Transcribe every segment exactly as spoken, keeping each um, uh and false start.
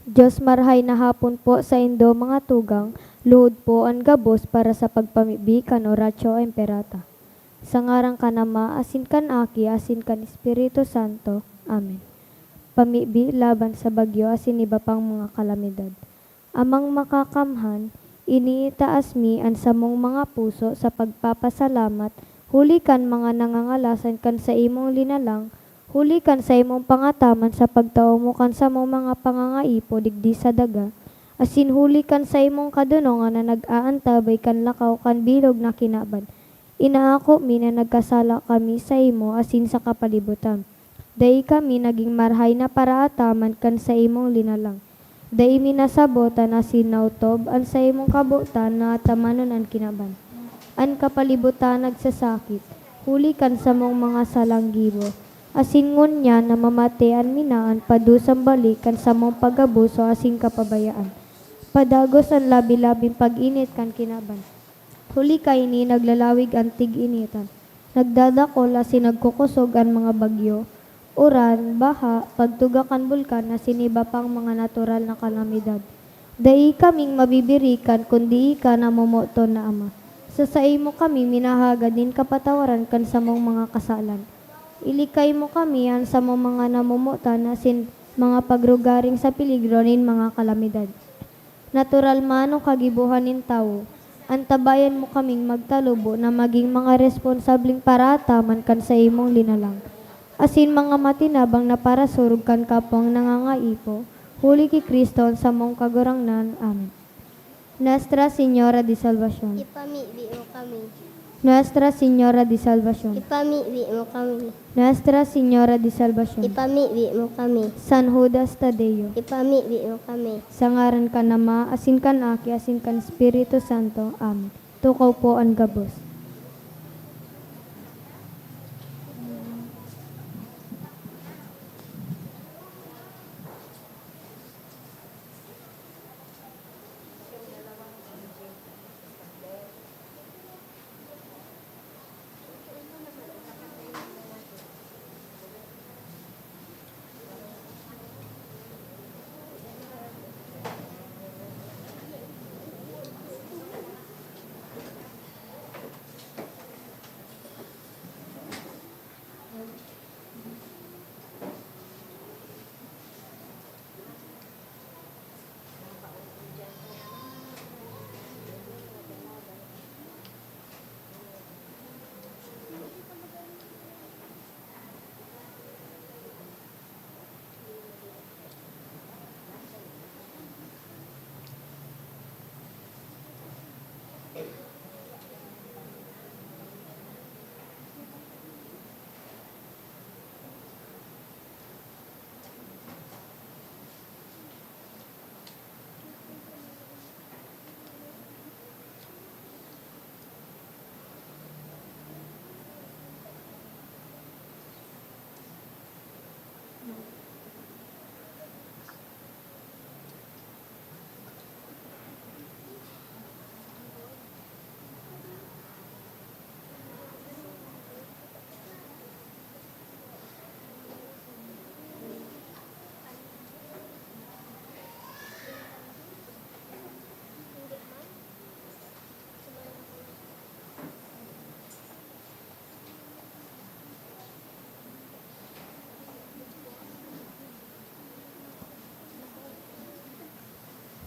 Dios, marahay na hapon po saindo, mga tugang, luhod po an gabos para sa pagpamibi kan Oratio Imperata. Sa ngaran kan Ama, asin kan Aki, asin kan Espiritu Santo. Amen. Pamibi laban sa bagyo asin iba pang mga kalamidad. Amang Makakamhan, iniitaas mi an samong mga puso sa pagpapasalamat huli kan mga nangangalasan kan saimong linalang, huli kan saimong pangataman sa pagtao mo kan samong mga pangangaipo digdi sa daga, asin huli kan saimong kadonongan na nag-aantabay kan lakaw kan bilog na kinaban. Inaako mi na nagkasala kami saimo asin sa kapalibutan. Dai kami nagin marahay na paraataman kan saimong linalang. Dai mi nasabot an asin naotob an saimong kabotan na atamanon an kinaban. An kapalibutan nagsasakit, huli kan samong mga salang gibo, asin ngunyan namamate an minaan padusang balik kan samong pag-abuso asin kapabayaan. Padagos an labi-labing pag-init kan kinaban. Huli kaini, naglalawig an tig-initan. Nagdadakol asin nagkukosog an mga bagyo, uran, baha, pagtuga kan bulkan asin iba pang mga natural na kalamidad. Dai kaming mabibirikan kun dai ka namomoton na Ama. Sa saimo kami minahagad nin kapatawaran kan samong mga kasalan. Ilikay mo kami an samong mga namomotan asin mga pagrugaring sa peligro nin mga kalamidad. Natural man o kagibohan nin tawo, antabayan mo kaming magtalubo na magin mga responsableng paraataman kan saimong linalang, asin mga matinabang na parasurog kan kapwang nangangaipo, huli ki Cristo an samong Kagurangnan. Amen. Nuestra Señora de Salvacion. Ipamibi mo kami. Nuestra Señora de Salvacion. Ipamibi mo kami. Nuestra Señora de Salvacion. Ipamibi mo kami. San Judas Tadeo. Ipamibi mo kami. Sa ngaran kan Ama, asin kan Aki, asin kan Espiritu Santo. Amen. Tukaw po an gabos.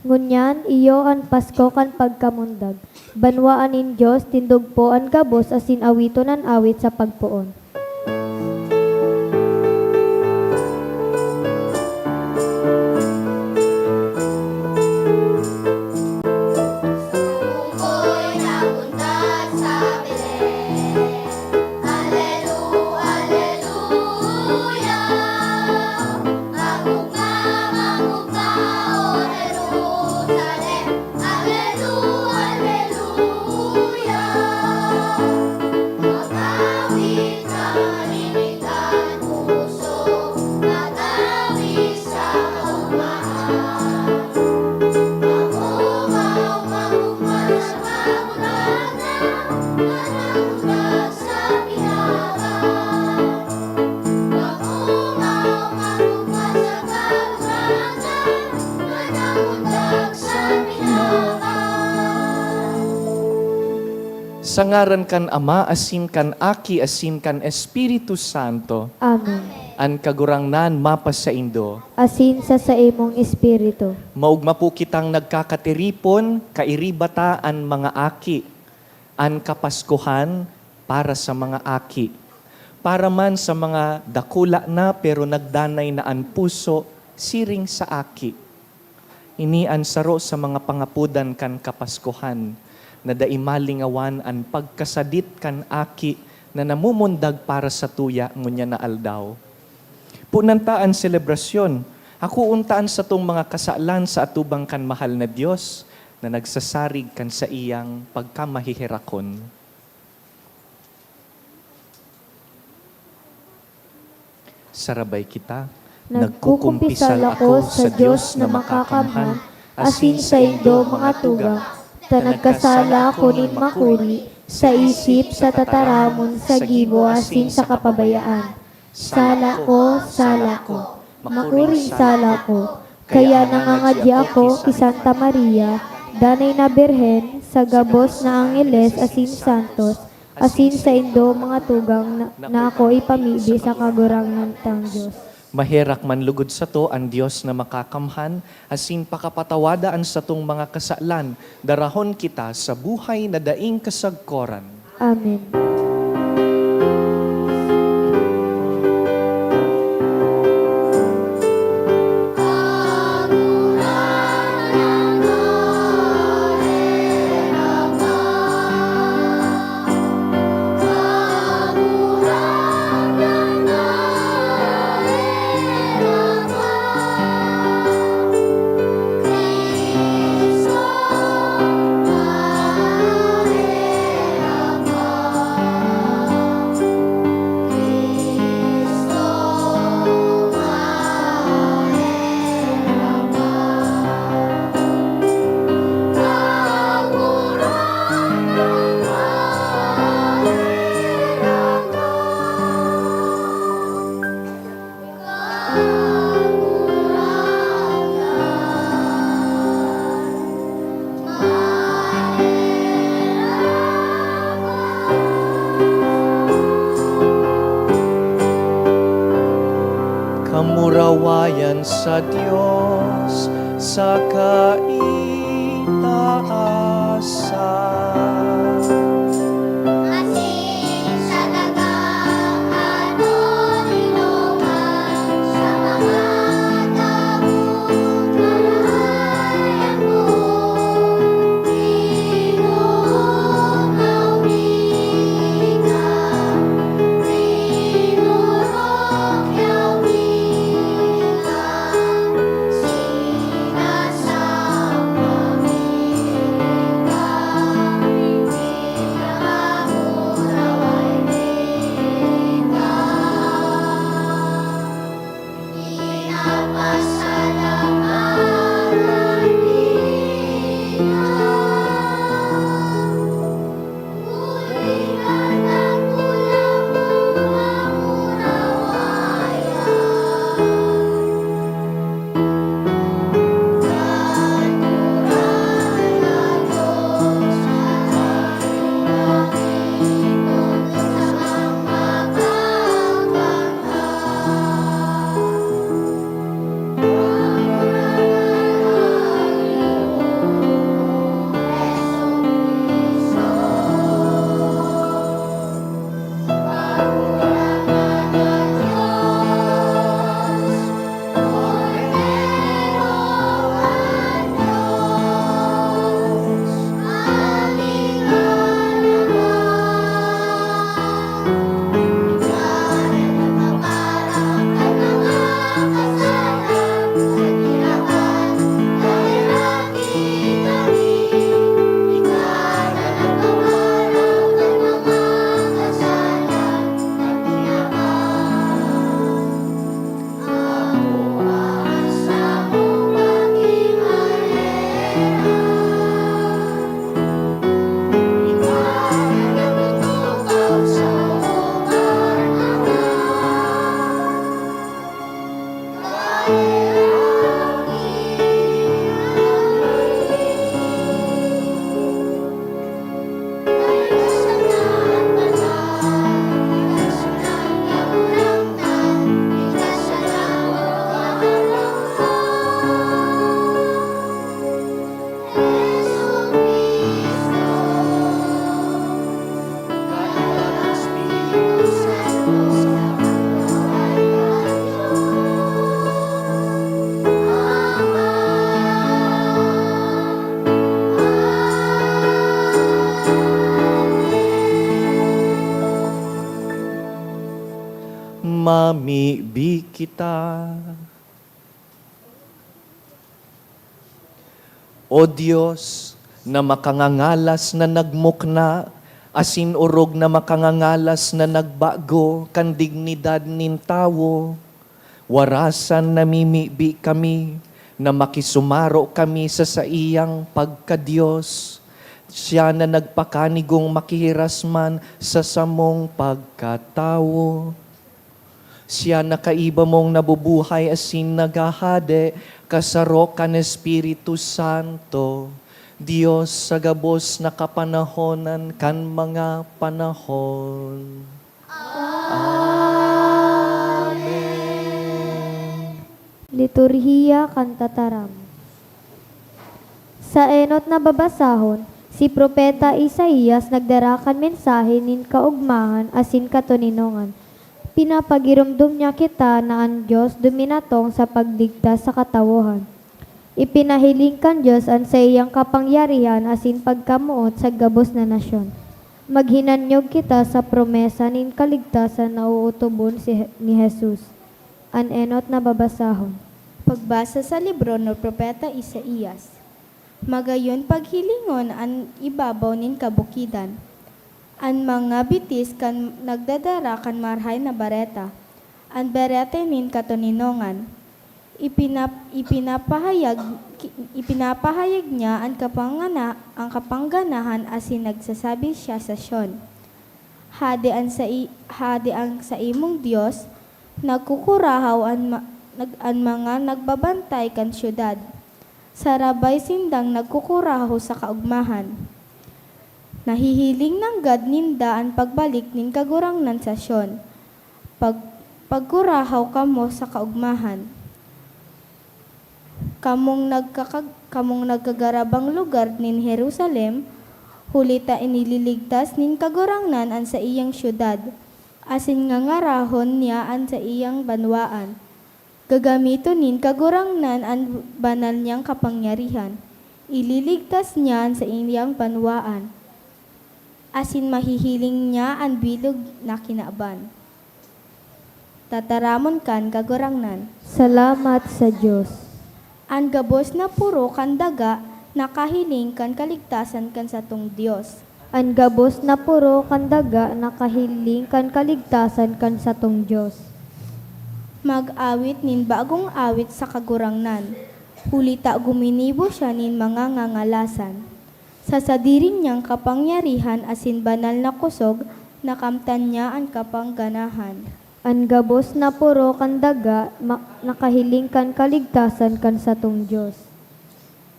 Ngunyan, iyo an Pasko kan pagkamundag. Banwaan nin Dios, tindog po an gabos asin awiton an awit sa pagpoon. Sa ngaran kan Ama, asin kan Aki, asin kan Espiritu Santo. Amen. An Kagurangnan mapasaindo. Asin sa saimong espiritu. Maogma po kitang nagkakatiripon, kairiba ta an mga aki. An Kapaskuhan para sa mga aki. Para man sa mga dakula na pero nagdanay na an puso, siring sa aki. Ini an saro sa mga pangapodan kan Kapaskuhan, na dai malingawan an pagkasadit kan aki na namumundag para satuya ngunyan na aldaw. Punan ta an selebrasyon, hakoon ta an satong mga kasalan sa atubang kan mahal na Dios na nagsasarig kan saiyang pagkamaheherakon. Sarabay kita. Nagkukumpisal ako sa Dios na makakamhan, asin saindo, mga tugang, ta nagkasala ako nin makuri, sa isip, sa tataramon, sa gibo, asin sa kapabayaan. Sala ko, sala ko, makuring sala ko. Kaya nangangadya ako ki Santa Maria, danay na Birhen, sa gabos na angheles asin santos, asin saindo, mga tugang, na, na ako ipamibi sa Kagurangnan tang Dios. Maherak man lugod sato an Dios na makakamhan, asin pakapatawada an satong mga kasalan, darahon kita sa buhay na daing kasagkoran. Amen. Kamurawayan sa Dios sa kaitaasan. Mamibi kita. O Dios, na makangangalas na nagmukna, asin orog na makangangalas na nagbago kan dignidad nin tawo, warasan namimibi kami na makisumaro kami sa saiyang pagka-Dios, siya na nagpakanigong makihiras man sa samong pagkatawo. Siya na kaiba mong nabubuhay asin naghahade kasaro kan Espiritu Santo, Dios sa gabos na kapanahonan kan mga panahon. Amen. Liturhiya kan Tataram. Sa enot na babasahon, si Propeta Isaias nagdara kan mensahe nin kaogmahan asin katoninongan. Pinapagiromdom niya kita na an Dios duminatong sa pagligtas sa katawohan. Ipinahiling kan Dios an saiyang kapangyarihan asin pagkamoot sa gabos na nasyon. Maghinanyog kita sa promesa nin kaligtasan na ootobon si Je-, ni Jesus. An enot na babasahon. Pagbasa sa libro ni Propeta Isaias. Magayon paghilingon an ibabaw nin kabukidan, an mga bitis kan nagdadara kan Marahay na Bareta, an bereta nin katoninongan. Ipinap-, ipinapahayag, ki-, ipinapahayag niya an kapangana-, an kapangganahan asin nagsasabi siya sa Sion, "Hade an sai-, hade an saimong Dios, nagkukurahaw an ma-, nag-, an mga nagbabantay kan syudad." Sarabay sindang nagkukurahaw sa kaogmahan. Nahihiling nanggad ninda an pagbalik nin Kagurangnan sa Sion. Pag-, pagkurahaw kamo sa kaogmahan. Kamong nagkakag-, kamong nagkagarabang lugar nin Jerusalem, huli ta inililigtas nin Kagurangnan an saiyang syudad, asin ngangarahon niya an saiyang banwaan. Gagamiton nin Kagurangnan an banal niyang kapangyarihan. Ililigtas niya an saiyang banwaan, asin mahihiling niya an bilog na kinaban. Tataramon kan Kagurangnan. Salamat sa Dios. An gabos na poro kan daga nakahiling kan kaligtasan kan satong Dios. An gabos na poro kan daga nakahiling kan kaligtasan kan satong Dios. Mag-awit nin bagong awit sa Kagurangnan, huli ta guminibo siya nin mga ngangalasan. Sa sadiri niyang kapangyarihan asin banal na kosog, nakamtan niya an kapangganahan. An gabos na poro kan daga ma-, nakahiling kan kaligtasan kan satong Dios.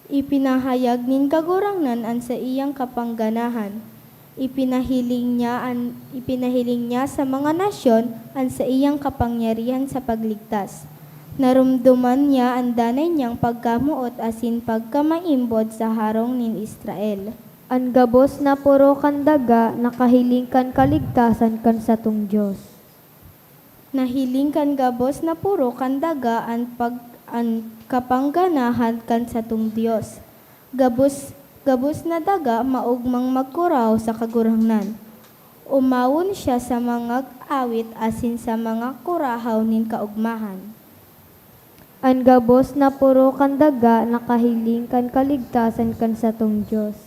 Ipinahayag nin Kagurangnan an saiyang kapangganahan. Ipinahiling niya an, ipinahiling niya sa mga nasyon an saiyang kapangyarihan sa pagligtas. Naromdoman niya an danay niyang pagkamoot asin pagkamaimbod sa harong nin Israel. An gabos na poro kan daga nakahiling kan kaligtasan kan satong Dios. Nahiling kan gabos na poro kan daga an pag-, an kapangganahan kan satong Dios. Gabos, gabos na daga maogmang magkurahaw sa Kagurangnan. Omawon siya sa mga awit asin sa mga kurahaw nin kaogmahan. An gabos na poro kan daga nakahiling kan kaligtasan kan satong Dios.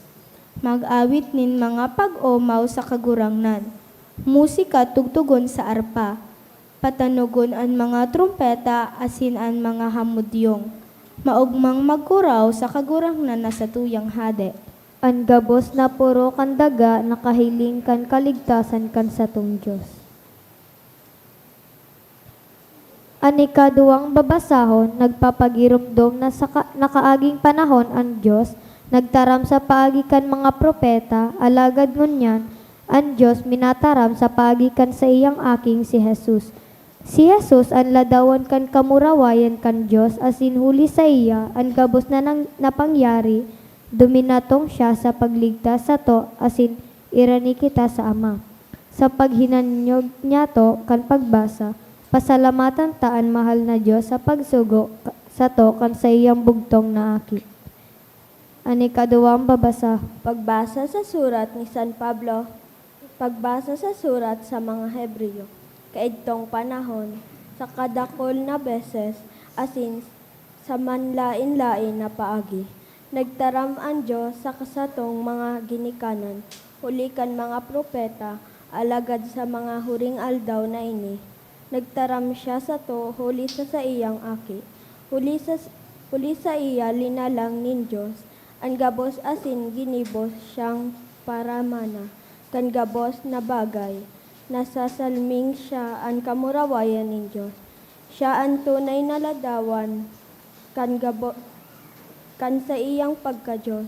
Mag-awit nin mga pag-omaw sa Kagurangnan. Musika tugtugon sa arpa. Patanogon an mga trompeta asin an mga hamodyong. Maogmang magkuraw sa Kagurangnan na satuyang Hade. An gabos na poro kan daga nakahiling kan kaligtasan kan satong Dios. An ikaduwang babasahon nagpapagiromdom na sa ka-, nakaaging panahon an Dios nagtaram sa paagi kan mga propeta, alagad ngunyan, an Dios minataram sa paagi kan saiyang Aking si Jesus. Si Jesus an ladawan kan kamurawayan kan Dios, asin huli saiya an gabos na nang-, napangyari, duminatong siya sa pagligtas sato asin irani kita sa Ama. Sa paghinanyog niyato kan pagbasa, pasalamatan ta an mahal na Dios sa pagsugo ka-, sato kan saiyang bugtong na Aki. An ikaduwang babasa. Pagbasa sa surat ni San Pablo. Pagbasa sa surat sa mga Hebreo. kaidtong panahon, sa kadakul na beses, asin sa manlaen-laen na paagi. Nagtaram an Dios sa satong mga ginikanan, huli kan mga propeta, alagad sa mga huring aldaw na ini, nagtaram siya sato huli sa saiyang Aki. Huli sa, huli saiya linalang nin Dios an gabos asin ginibo siyang paramana kan gabos na bagay. Nasasalming siya an kamurawayan nin Dios. Siya an tunay na ladawan kan gabo-, kan saiyang pagka-Dios.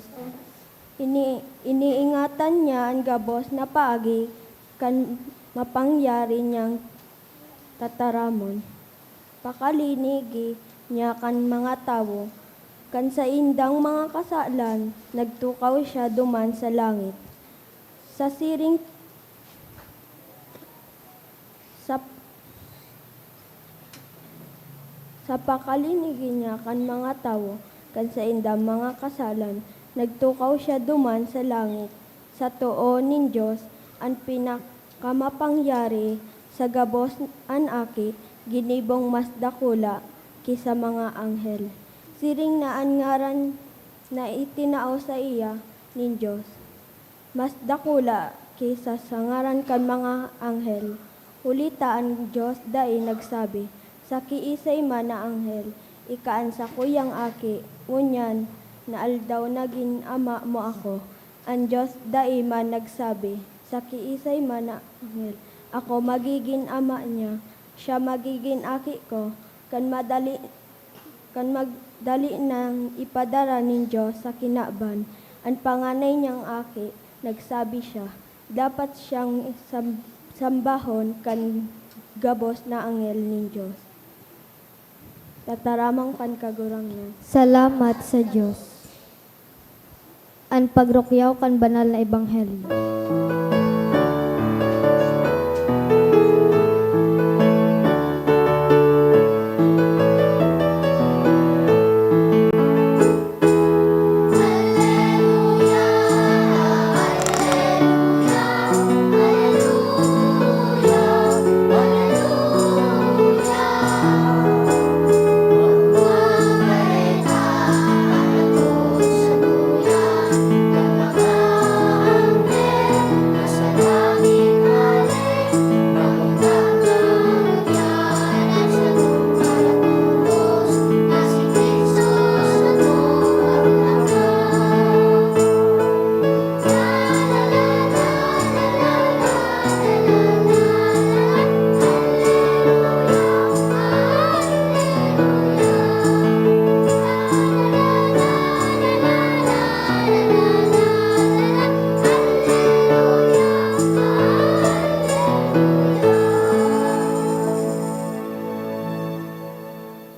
Ini-, iniingatan niya an gabos na paagi kan mapangyari niyang tataramon. Pakalinigi niya kan mga tawo, kan saindang mga kasalan, nagtukaw siya duman sa langit. Sa siring, sa, sa pakalinigi niya kan mga tawo, kan saindang mga kasalan, nagtukaw siya duman sa langit, sa too nin Dios, an pinakamapangyari. Sa gabos an Aki, ginibong mas dakula ki sa mga anghel. Siring na an ngaran na itinao saiya nin Dios, mas dakula ki sa, sa ngaran kan mga anghel. Huli ta an Dios dai nagsabi sa kiisay man na anghel, "Ika an sakuyang Aki, ngunyan na aldaw nagin Ama mo ako." An Dios dai man nagsabi sa kiisay man na anghel, "Ako magigin Ama niya, siya magigin Aki ko." Kan madali, kan magdali nang ipadara nin Dios sa kinaban an panganay niyang Aki, nagsabi siya, dapat siyang sam-, sambahon kan gabos na anghel nin Dios. Tataramon kan Kagurangnan. Salamat sa Dios. An pagrukyaw kan Banal na Ebanghelyo.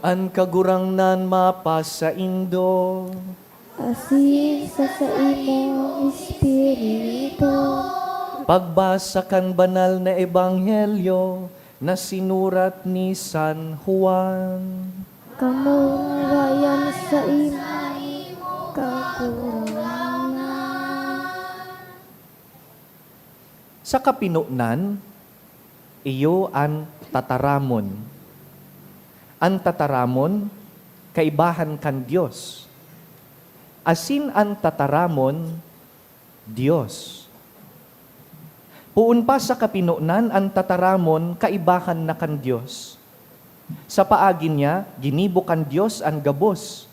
An Kagurangnan mapasaindo. Asin sa saimong espiritu. Pagbasa kan Banal na Ebanghelyo na sinurat ni San Juan. Kamurawayan saimo, Kagurangnan. Sa kapinonan, iyo an tataramon. An tataramon, kaibahan kan Dios. Asin an tataramon, Dios. Poon pa sa kapinonan, an tataramon, kaibahan na kan Dios. Sa paagi niya, ginibo kan Dios an gabos.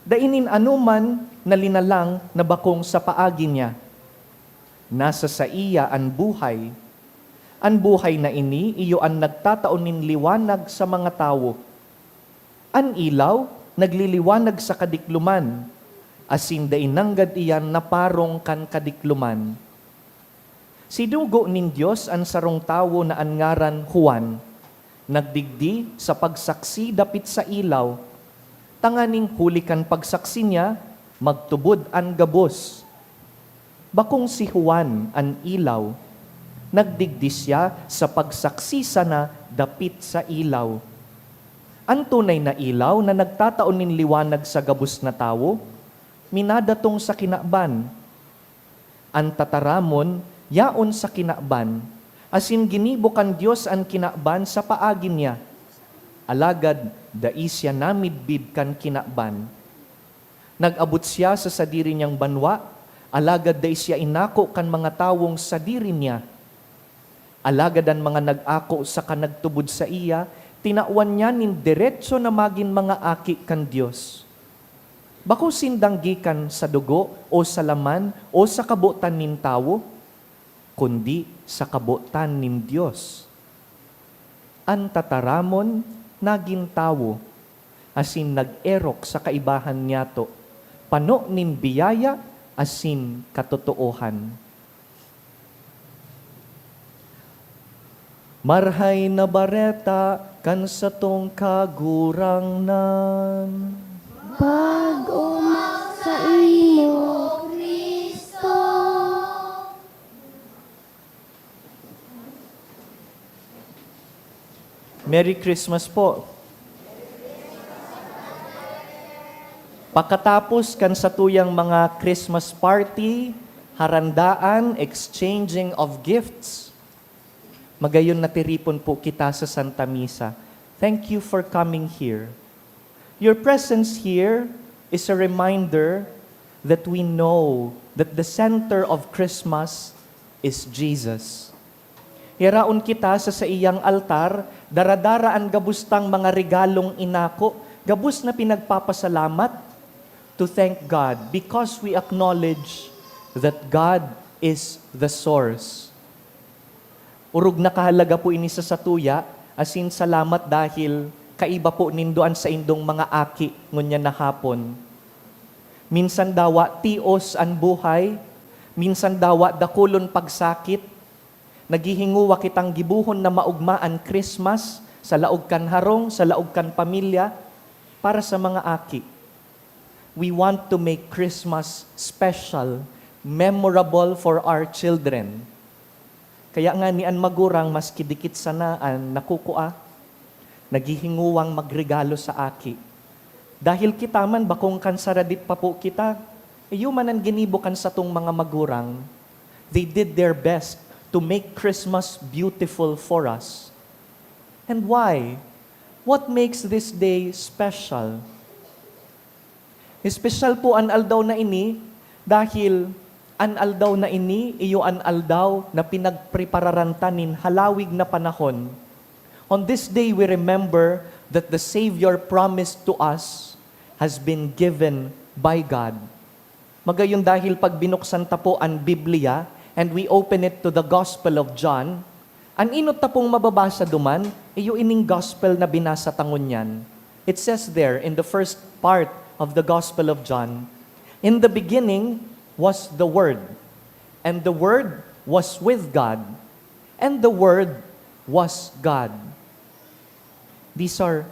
Dai nin anoman na linalang na bakong sa paagi niya. Nasa saiya an buhay. An buhay na ini iyo an nagtatao nin liwanag sa mga tawo. An ilaw nagliliwanag sa kadikloman, asin dai nanggad iyan naparong kan kadikloman. Sinugo nin Dios an sarong tawo na an ngaran Juan, nagdigdi sa pagsaksi dapit sa ilaw, tanganing huli kan pagsaksi niya, magtubod an gabos. Bakong si Juan an ilaw, nagdigdi siya sa pagsaksi sana dapit sa ilaw. An tunay na ilaw na nagtatao nin liwanag sa gabos na tawo, minadatong sa kinaban. An tataramon yaon sa kinaban, Asin ginibo kan Dios an kinaban sa paagi niya, alagad dai siya namidbid kan kinaban. Nag-abot siya sa sadiri niyang banwa, alagad dai siya inako kan mga tawong sadiri niya. Alagad an mga nag-ako saka nagtubod saiya, tinawan niya nin deretso na magin mga aki kan Dios. Bako sindang gikan sa dugo, o sa laman, o sa kabotan nin tawo, kundi sa kabotan nin Dios. An tataramon nagin tawo, asin nag-erok sa kaibahan niyato, pano nin biyaya asin katotoohan. Marhay na Bareta kan satong Kagurangnan. Pag-omak saimo, Cristo. Merry Christmas po. Pakatapos kan satuyang mga Christmas party, harandaan, exchanging of gifts, magayon natiripon po kita sa Santa Misa. Thank you for coming here. Your presence here is a reminder that we know that the center of Christmas is Jesus. Yaraon kita sa saiyang altar, daradara an gabos tang mga regalong inako, gabos na pinagpapasalamat, to thank God because we acknowledge that God is the source. Orog na kahalaga po ini sa satuya, asin salamat dahil kaiba po nindo an saindong mga aki ngunyan na hapon. Minsan dawa tios an buhay, minsan dawa dakulon pagsakit, naghihinguwa kitang gibohon na maogma an Christmas sa laog kan harong, sa laog kan pamilya, para sa mga aki. We want to make Christmas special, memorable for our children. Kaya ngani an magurang maski dikit sana an nakukua, naghihinguwang magregalo sa aki. Dahil kita man bakong kan saradit pa po kita, iyo man an ginibo kan satong mga magurang. They did their best to make Christmas beautiful for us. And why? What makes this day special? Espesyal po an aldaw na ini dahil an aldaw na ini iyo an aldaw na pinagprepararan ta nin halawig na panahon. On this day, we remember that the Savior promised to us has been given by God. Magayon dahil pag binuksan ta po an Biblia and we open it to the Gospel of John, an enot ta pong mababasa duman, iyo ining Gospel na binasa ta ngunyan. It says there in the first part of the Gospel of John, "In the beginning was the Word, and the Word was with God, and the Word was God." These are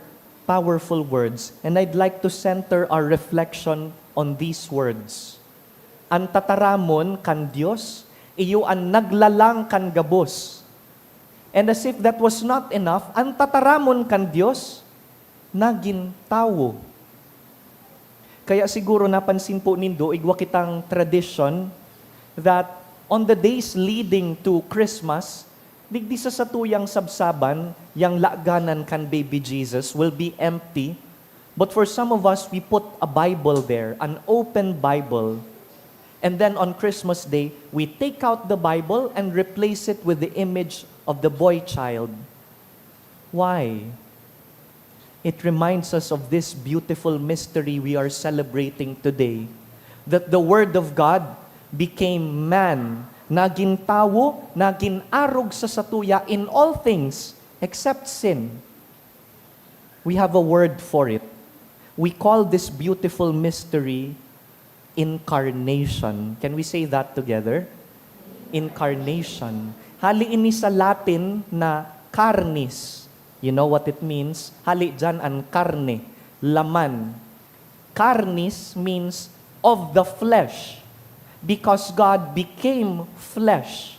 powerful words, and I'd like to center our reflection on these words. An tataramon kan Dios, iyo an naglalang kan gabos. And as if that was not enough, an tataramon kan Dios nagin tawo. Kaya siguro napansin po nindo, igwa kitang tradisyon that on the days leading to Christmas, digdi sa satuyang sabsaban, yang laganan kan baby Jesus will be empty. But for some of us, we put a Bible there, an open Bible. And then on Christmas Day, we take out the Bible and replace it with the image of the boy child. Why? It reminds us of this beautiful mystery we are celebrating today, that the Word of God became man, nagin tawo, nagin arog sa satuya in all things except sin. We have a word for it. We call this beautiful mystery incarnation. Can we say that together? Incarnation. Hali ini sa Latin na carnis. You know what it means? Hali diyan an karne, laman. Carnis means of the flesh, because God became flesh.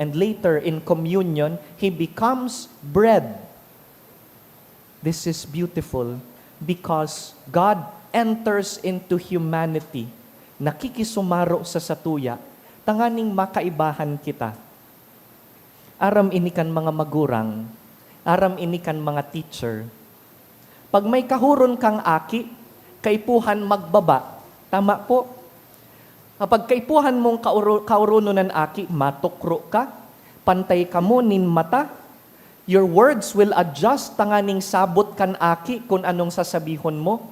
And later in communion, He becomes bread. This is beautiful because God enters into humanity, nakikisumaro sa satuya, tanganing makaibahan kita. Aram ini kan mga magurang, aram ini kan mga teacher. Pag may kahuron kang aki, kaipuhan magbaba. Tama po? Kapag kaipuhan mong kauro-, kauronon an aki, matukro ka, pantay kamo nin mata. Your words will adjust tanganing sabot kan aki kun anong sasabihon mo.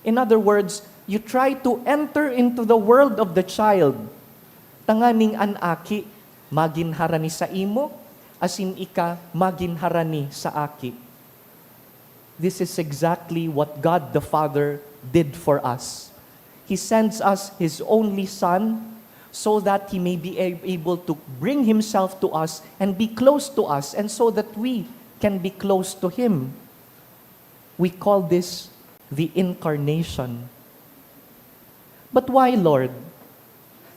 In other words, you try to enter into the world of the child. Tanganing an aki magin harani sa imo, asin ika magin harani sa aki. This is exactly what God the Father did for us. He sends us His only Son so that He may be a-, able to bring Himself to us and be close to us, and so that we can be close to Him. We call this the incarnation. But why, Lord?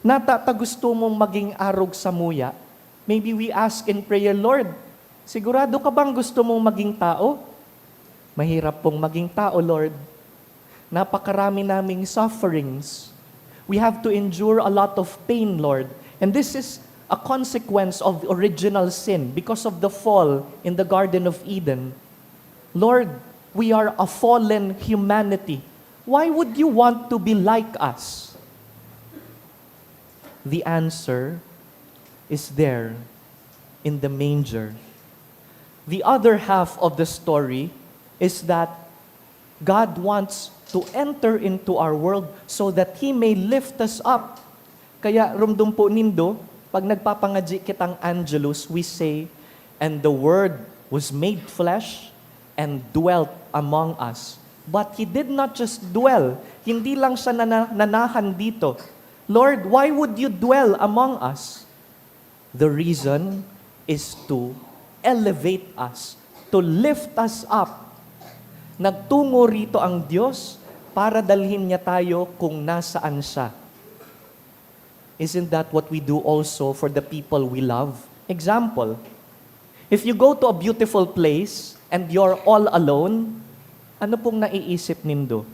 Nata ta gusto mong maging arog samuya? Maybe we ask in prayer, "Lord, sigurado ka bang gusto mong maging tao?" Mahirap pong maging tao, Lord. Napakarami naming sufferings. We have to endure a lot of pain, Lord. And this is a consequence of original sin because of the fall in the Garden of Eden. Lord, we are a fallen humanity. Why would you want to be like us? The answer is there in the manger. The other half of the story is that God wants to enter into our world so that He may lift us up. Kaya rumdom po nindo, pag nagpapangadyi kitang Angelus, we say, "And the Word was made flesh and dwelt among us." But He did not just dwell, hindi lang siya nana-, nanahan dito. "Lord, why would you dwell among us?" The reason is to elevate us, to lift us up. Nagtungo rito ang Diyos para dalhin niya tayo kung nasaan siya. Isn't that what we do also for the people we love? Example, if you go to a beautiful place and you're all alone, ano pong naiisip nindo?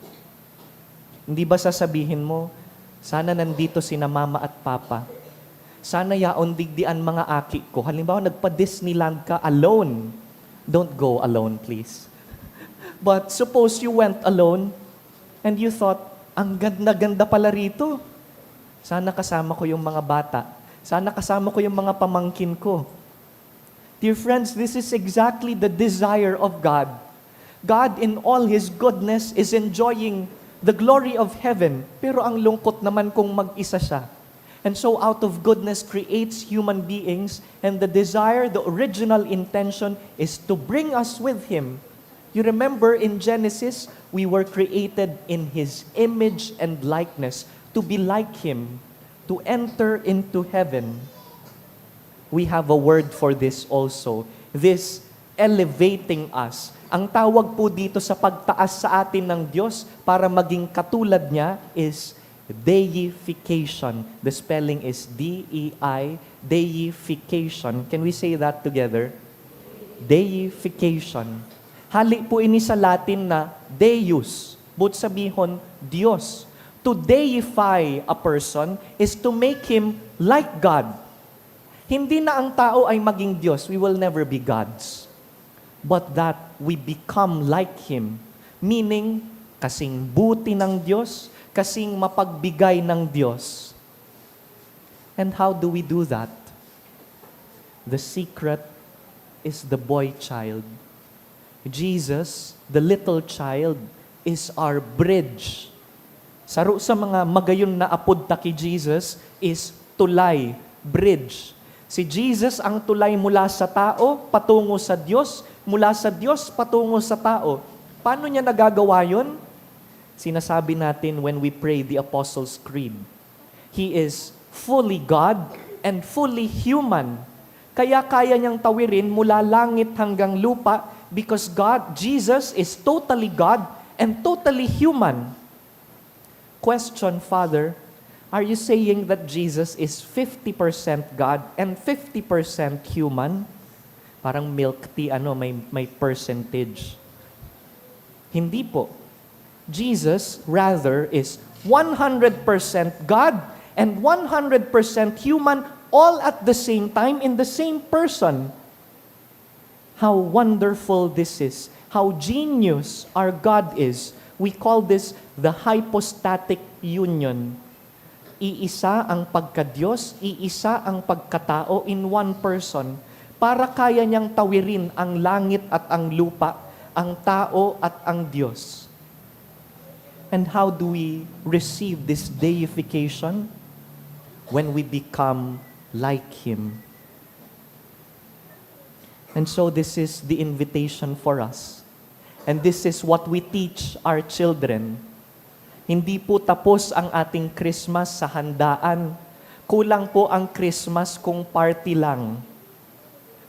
Hindi ba sasabihin mo, "Sana nandito sina mama at papa. Sana yaon digdi an mga aki ko." Halimbawa, nagpa-Disneyland ka alone. Don't go alone, please. But suppose you went alone and you thought, "Ang ganda-ganda pala rito. Sana kasama ko yung mga bata. Sana kasama ko yung mga pamangkin ko." Dear friends, this is exactly the desire of God. God, in all His goodness, is enjoying the glory of heaven, pero ang lungkot naman kung mag-isa siya. And so, out of goodness creates human beings, and the desire, the original intention, is to bring us with Him. You remember in Genesis, we were created in His image and likeness, to be like Him, to enter into heaven. We have a word for this also. This elevating us. Ang tawag po dito sa pagtaas sa atin ng Diyos para maging katulad niya is deification. The spelling is D E I, deification. Can we say that together? Deification. Hali po ini sa Latin na Deus, boot sabihon, Diyos. To deify a person is to make him like God. Hindi na ang tao ay maging Diyos. We will never be gods. But that we become like Him. Meaning, kasing buti ng Diyos, kasing mapagbigay ng Diyos. And how do we do that? The secret is the boy child. Jesus, the little child, is our bridge. Saro sa mga magayon na apod ta ki Jesus is tulay, bridge. Si Jesus ang tulay mula sa tao patungo sa Diyos, mula sa Diyos patungo sa tao. Paano niya nagagawa yon? Sinasabi natin when we pray the Apostles' Creed, "He is fully God and fully human." Kaya kaya niyang tawirin mula langit hanggang lupa because God, Jesus is totally God and totally human. Question, Father, are you saying that Jesus is fifty percent God and fifty percent human? Parang milk tea, ano, may, may percentage. Hindi po. Jesus, rather, is one hundred percent God and one hundred percent human all at the same time in the same person. How wonderful this is! How genius our God is! We call this the hypostatic union. Iisa ang pagka-Diyos, iisa ang pagkatao in one person, para kaya niyang tawirin ang langit at ang lupa, ang tao at ang Diyos. And how do we receive this deification? When we become like Him. And so this is the invitation for us. And this is what we teach our children. Hindi po tapos ang ating Christmas sa handaan. Kulang po ang Christmas kung party lang.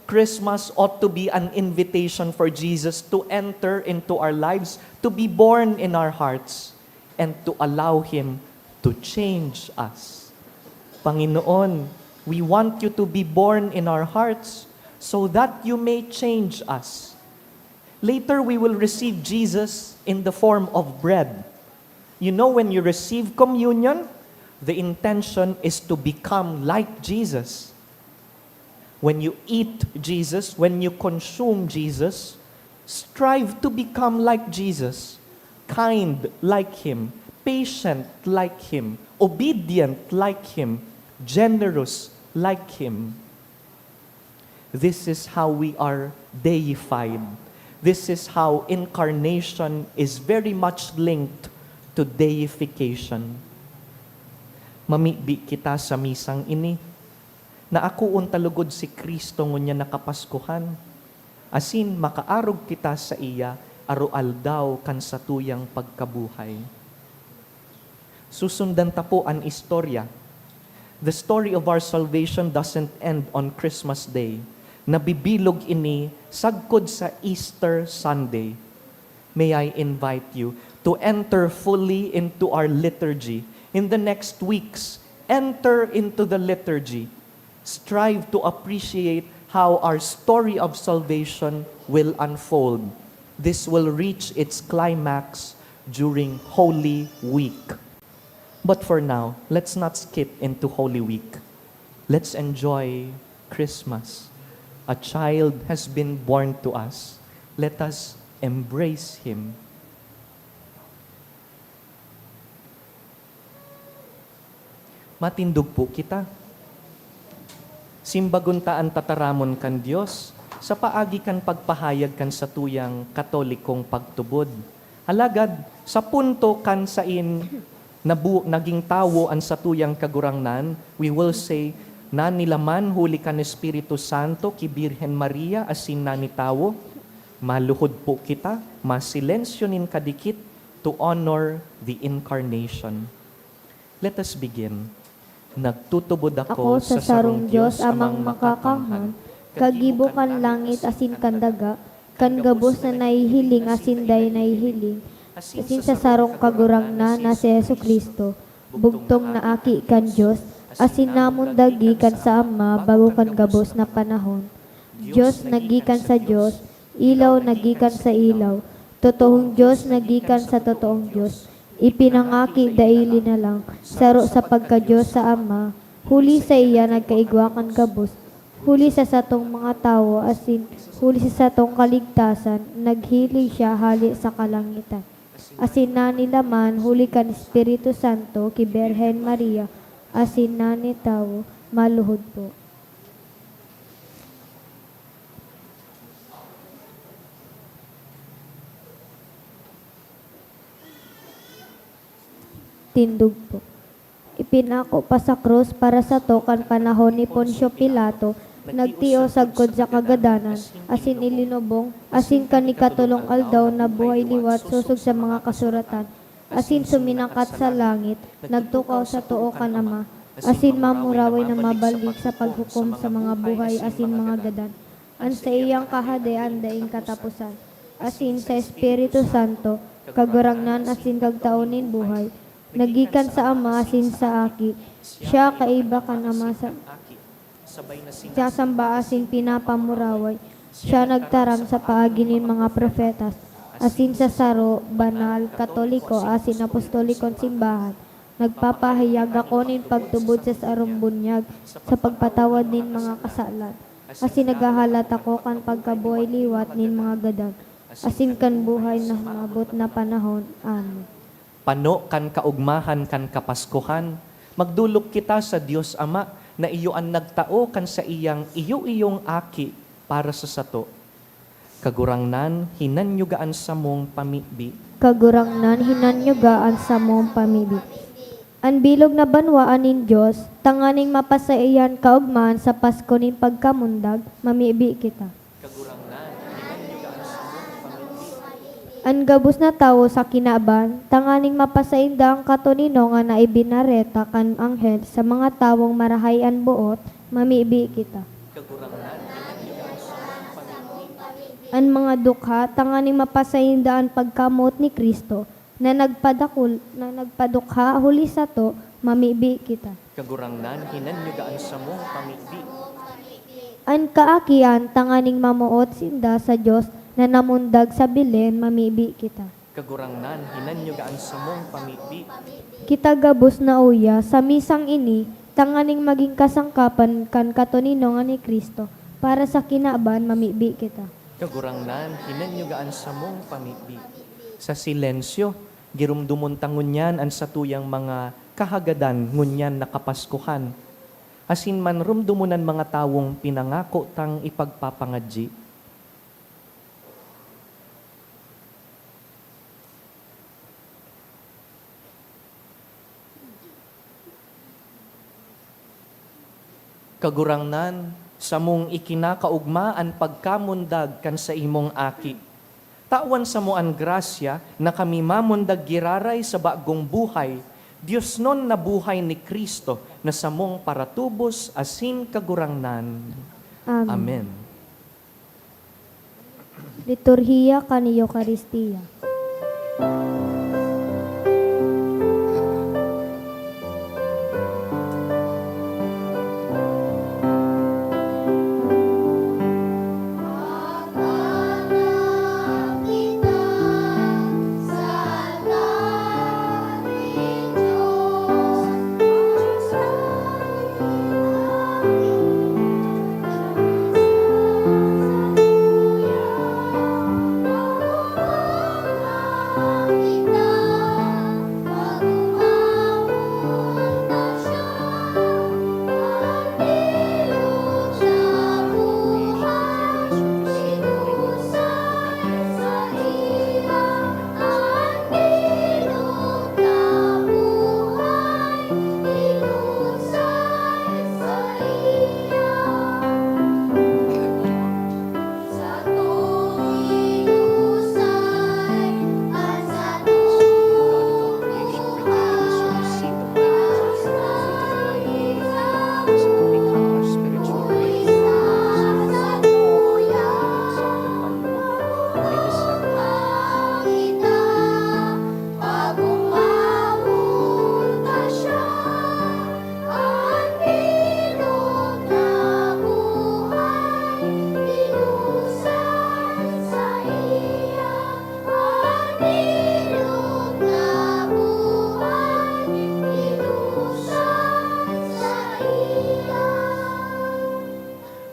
Christmas ought to be an invitation for Jesus to enter into our lives, to be born in our hearts, and to allow Him to change us. Panginoon, we want you to be born in our hearts so that you may change us. Later, we will receive Jesus in the form of bread. You know, when you receive communion, the intention is to become like Jesus. When you eat Jesus, when you consume Jesus, strive to become like Jesus, kind like Him, patient like Him, obedient like Him, generous like Him. This is how we are deified. This is how incarnation is very much linked to deification. Mamibi kita sa misang ini. Naakoon ta lugod si Cristo ngunyan na Kapaskuhan, asin makaarog kita saiya aroaldaw kan satuyang pagkabuhay. Susundan ta po an istorya. The story of our salvation doesn't end on Christmas Day. Nabibilog ini sagkod sa Easter Sunday. May I invite you to enter fully into our liturgy. In the next weeks, enter into the liturgy. Strive to appreciate how our story of salvation will unfold. This will reach its climax during Holy Week. But for now, let's not skip into Holy Week. Let's enjoy Christmas. A child has been born to us. Let us embrace Him. Matindog po kita. Simbagon ta an tataramon kan Dios sa paagi kan pagpahayag kan satuyang Katolikong pagtubod. Alagad, sa punto kan sain nabu-, naging tawo an satuyang Kagurangnan, we will say, "Nanilaman huli kan Espiritu Santo ki Birhen Maria asin nanitawo." Maluhod po kita, masilensyo nin kadikit to honor the Incarnation. Let us begin. Nagtutubod ako sa sarong Dios, Amang Makakamhan, kagibo kan langit asin kan daga, kan gabos na nahihiling asin dai nahihiling, asin sa sarong Kagurangnan na si Jesu-Cristo, bugtong na Aki kan Dios, asin namundag gikan sa Ama bago kan gabos na panahon. Dios na gikan sa Dios, ilaw na gikan sa ilaw, totoong Dios na gikan sa totoong Dios, ipinangaki daili na lang, saro sa pagka-Dios sa Ama, huli saiya nagkaigwa kan gabos, huli sa satong mga tawo asin huli sa satong kaligtasan, naghiling siya hale sa kalangitan. Asin nanilaman huli kan Espiritu Santo ki Birhen Maria, asin nanitawo, maluhod po. Tindog po. Ipinako pa sa krus para sato kan panahon ni Poncio Pilato, nagtios sagkod sa kagadanan, asin ilinubong, asin kan ikatolong aldaw nabuhay liwat sosog sa mga kasuratan, asin suminakat sa langit, nagtukaw sa too kan Ama, asin mamuraway na mabalik sa paghukom sa mga buhay asin mga gadan. An saiyang kahadean daing kataposan, asin sa Espiritu Santo, Kagurangnan asin Kagtao nin buhay, na gikan sa Ama asin sa Aki, siya kaiba kan Ama sa, sasamba asin pinapamuraway, siya nagtaram sa paagi nin mga propetas, asin sa saro, banal, katoliko, asin apostolikong simbahan, Nagpapahayag ako nin pagtubod sa sarong bunyag sa pagpatawad nin mga kasalan, asin naghahalat ako kan pagkabuhay liwat nin mga gadan, asin kan buhay na maabot na panahon. Amen. Pano kan kaogmahan kan Kapaskuhan, magdolok kita sa Dios Ama, na iyo an nagtao kan saiyang iyo-iyong Aki para sa sato. Kagurangnan, hinanyuga an samong pamibi. Kagurangnan, hinanyuga an samong pamibi. An bilog na banwaan nin Dios, tanganing mapasaiya an kaogmahan sa Pasko nin pagkamundag, mamibi kita. Kagurangnan, hinanyuga an samong pamibi. An gabos na tawo sa kinaban, tanganing mapasainda an katoninongan na ibinareta kan anghel sa mga tawong marahay an boot, mamibi kita. Kagurangnan, hinanyuga an samong pamibi. An mga dukha, tanganing mapasainda an pagkamoot ni Cristo, na nagpadakul-, na nagpadukha huli sato, mamibi kita. Kagurangnan, hinanyuga an samong pamibi. An kaakian, tanganing mamoot sinda sa Dios na namundag sa Belen, mamibi kita. Kagurangnan, hinanyuga an samong pamibi. Kita gabos na uya sa misang ini, tanganing magin kasangkapan kan katoninongan ni Cristo, para sa kinaban, mamibi kita. Kagurangnan, hinanyuga an samong pamibi. Sa silensyo, giromdomon ta ngunyan an satuyang mga kahagadan ngunyan na Kapaskuhan, asin manromdomon an mga tawong pinangako tang ipagpapangadyi. Kagurangnan, samong ikinakaogma an pagkamundag kan saimong Aki. Tawan samo an grasya na kami mamundag giraray sa bagong buhay, diosnon na buhay ni Cristo na samong paratubos asin Kagurangnan. Amen. Amen. Liturhiya kan Eukaristia.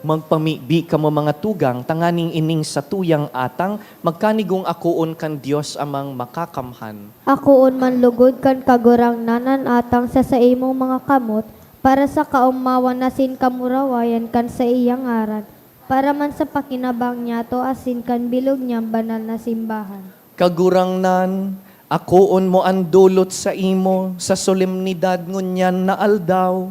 Magpamibi kamo, mga tugang, tanganing ining satuyang atang magkanigong akoon kan Dios Amang Makakamhan. Akoon man lugod kan Kagurangnan an atang sa saimong mga kamot, para sa kaomawan asin kamurawayan kan saiyang ngaran, para man sa pakinabang niyato asin kan bilog niyang banal na simbahan. Kagurangnan, akoon mo an dolot saimo sa solemnidad ngunyan na aldaw,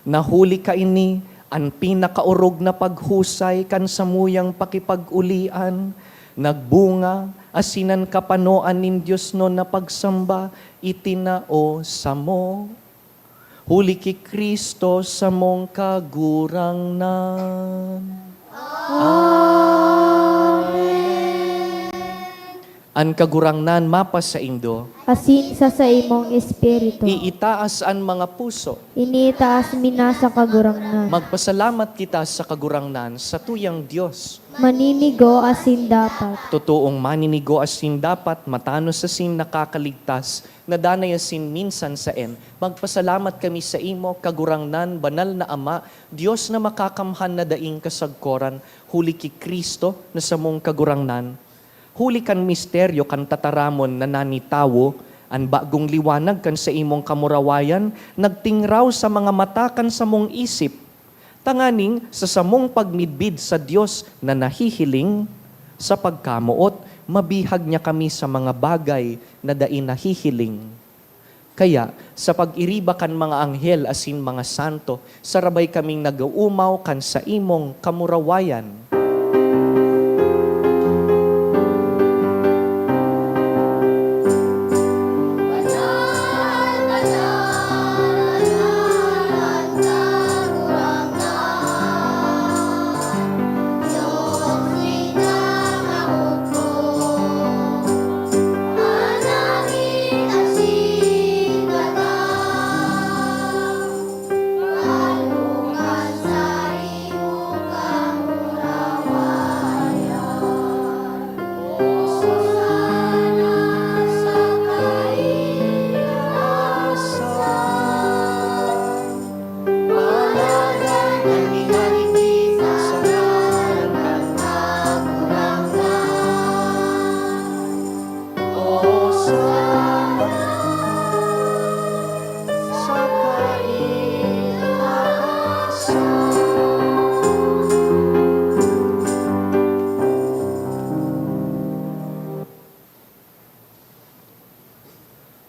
na huli kaini an pinakaorog na paghusay kan samuyang pakipag-olian, nagbunga, asin an kapanoan nin diosnon na pagsamba itinao samo. Huli ki Cristo samong Kagurangnan. Amen. An Kagurangnan mapasaindo. Asin sa saimong espiritu. Iitaas an mga puso. Iniitaas mi na sa Kagurangnan. Magpasalamat kita sa Kagurangnan, sa tuyang Dios. Maninigo asin dapat. Totoong maninigo asin dapat, matanos asin nakakaligtas, na danay asin minsan saen. Magpasalamat kami saimo, Kagurangnan, Banal na Ama, Dios na makakamhan na daing kasagkoran, huli ki Cristo na samong Kagurangnan. Huli kan misteryo kan tataramon na nanitawo, an bagong liwanag kan saimong kamurawayan nagtingraw sa mga mata kan samong isip, tanganing sa samong pagmidbid sa Dios na nahihiling, sa pagkamoot, mabihag niya kami sa mga bagay na dai nahihiling. Kaya, sa pag-iriba kan mga anghel asin mga santo, sarabay kaming nag-oomaw kan saimong kamurawayan.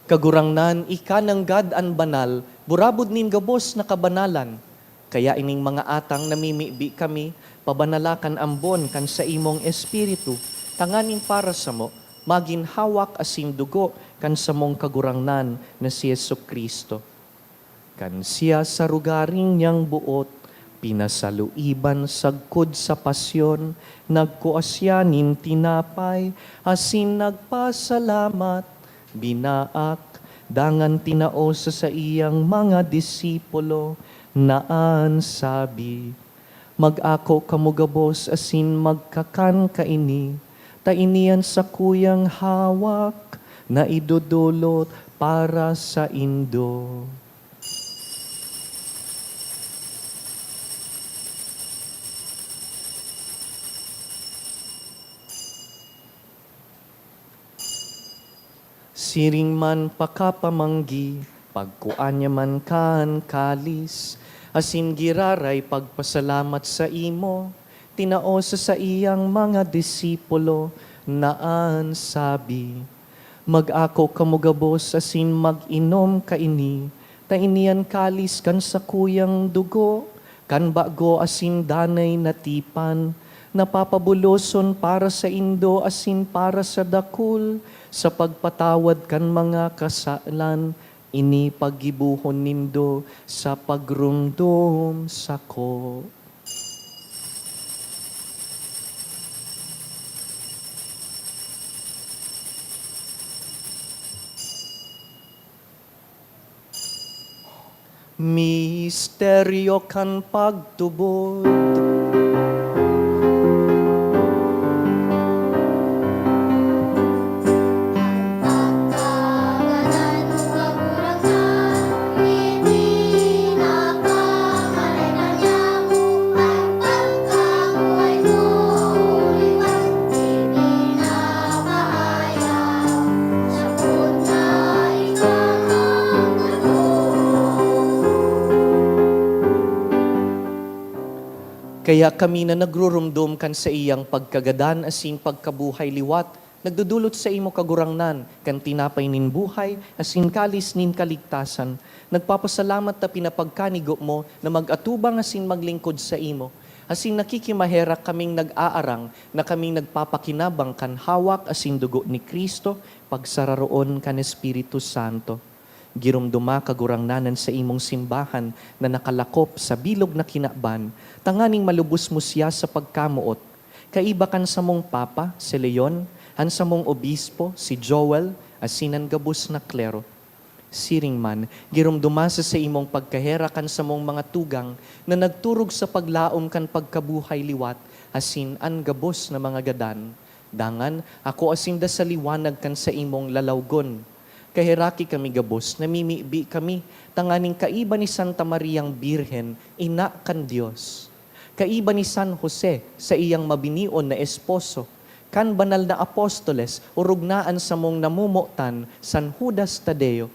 Kagurangnan, ika nanggad an banal, burabod nin gabos na kabanalan. Kaya ining mga atang namimibi kami, pabanala kan ambon kan saimong Espiritu, tanganing para samo, magin hawak asin dugo kan samong Kagurangnan na si Jesu-Cristo. Kan siya sa rogaring niyang boot, pinasaluiban sagkod sa pasyon, nagkua siya nin tinapay, asin nagpasalamat, binaak, dangan tinao sa saiyang mga disipulo, na an sabi, "Mag-ako kamo gabos asin magkakan kaini, ta ini an sakuyang hawak na idodolot para saindo." Siring man pakapamanggi, pagkua niya man kan kalis, asin giraray pagpasalamat saimo, tinao sa saiyang mga disipulo, na an sabi, "Mag-ako kamo gabos asin mag-inom kaini, ta ini an kalis kan sakuyang dugo, kan bago asin danay na tipan, na papabuloson para saindo asin para sa dakul sa pagpatawad kan mga kasalan. Ini paggibohon nindo sa pagromdom sako." Misteryo kan pagtubod. Kaya kami na nagruromdom kan saiyang pagkagadan asin pagkabuhay liwat, nagdodolot saimo, Kagurangnan, kan tinapay nin buhay asin kalis nin kaligtasan. Nagpapasalamat ta pinapagkanigo mo na mag-atubang asin maglingkod saimo. Asin nakikimaherak kaming nag-aarang na kaming nagpapakinabang kan hawak asin dugo ni Cristo, pagsararoon kan Espiritu Santo. Giromdoma, Kagurangnan, an saimong simbahan na nakalakop sa bilog na kinaban, tanganing malubos mo siya sa pagkamoot. Kaiba kan samong Papa, si Leon, an samong obispo, si Joel, asin an gabos na klero. Siring man, giromdoma sa saimong pagkaherak an samong mga tugang na nagturog sa paglaom kan pagkabuhay liwat asin an gabos na mga gadan. Dangan, akoa sinda sa liwanag kan saimong lalawgon. Kaheraki kami gabos, namimibi kami, tanganing kaiba ni Santa Mariang Birhen, ina kan Dios, kaiba ni San Jose, saiyang mabinion na esposo, kan banal na apostoles, orog na an samong namomotan, San Judas Tadeo,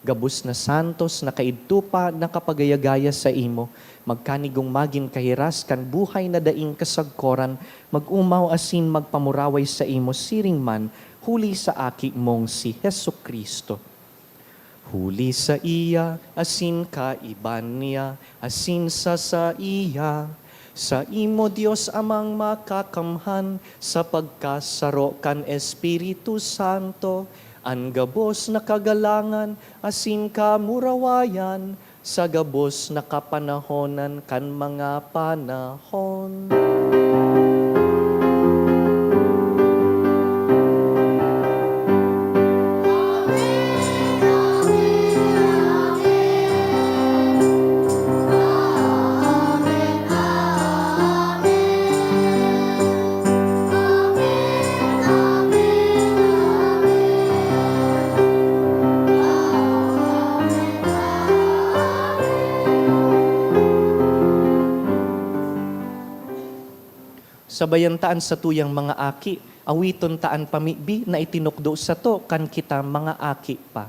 gabos na santos na kaidto pa nakapagaya-gaya saimo, magkanigong magin kahiras kan buhay na daing kasagkoran, mag-omaw asin magpamuraway saimo siring man huli sa Aki mong si Jesu-Cristo. Huli saiya, asin kaiba niya, asin sa saiya, saimo, Dios Amang Makakamhan, sa pagkasaro kan Espiritu Santo, an gabos na kagalangan asin kamurawayan sa gabos na kapanahonan kan mga panahon. Sabayan ta an satuyang mga aki, awiton ta an pamibi na itinukdo sato kan kita mga aki pa.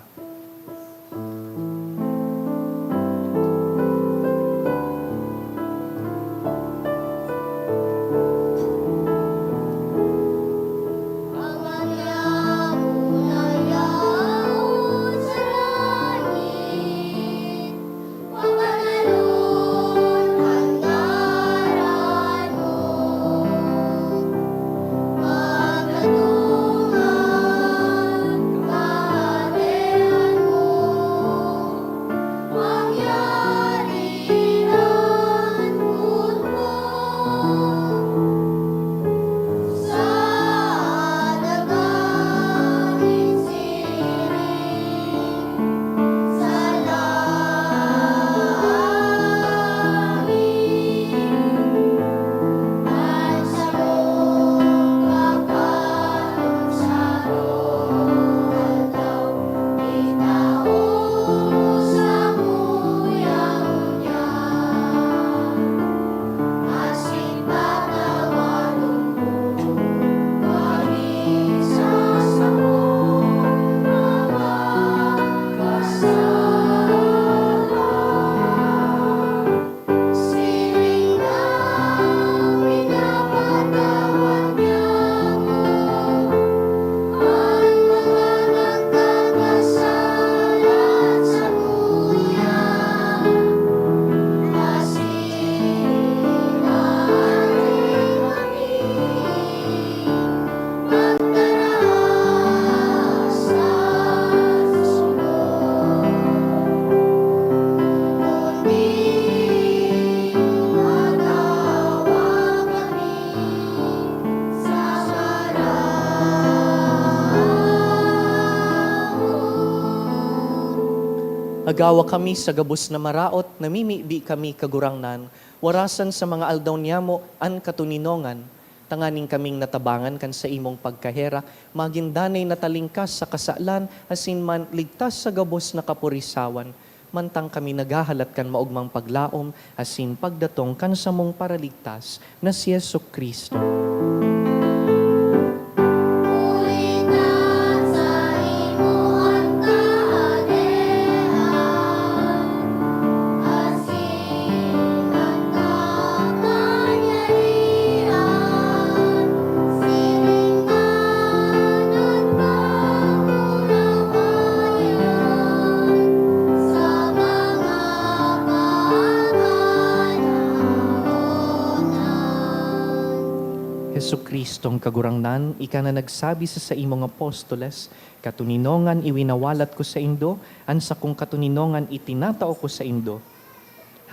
Agawa kami sa gabos na maraot, namimibi kami, Kagurangnan, warasan sa mga aldaw niyamo an katoninongan, tanganing kaming natabangan kan saimong pagkaherak, magin danay na talingkas sa kasalan asin man ligtas sa gabos na kaporisawan, mantang kami naghahalat kan maogmang paglaom asin pagdatong kan samong Paraligtas na si Jesu-Cristo. Jesu-Cristong Kagurangnan, ika na nagsabi sa saimong apostoles, "Katoninongan iwinawalat ko saindo, an sakong katoninongan itinatao ko saindo."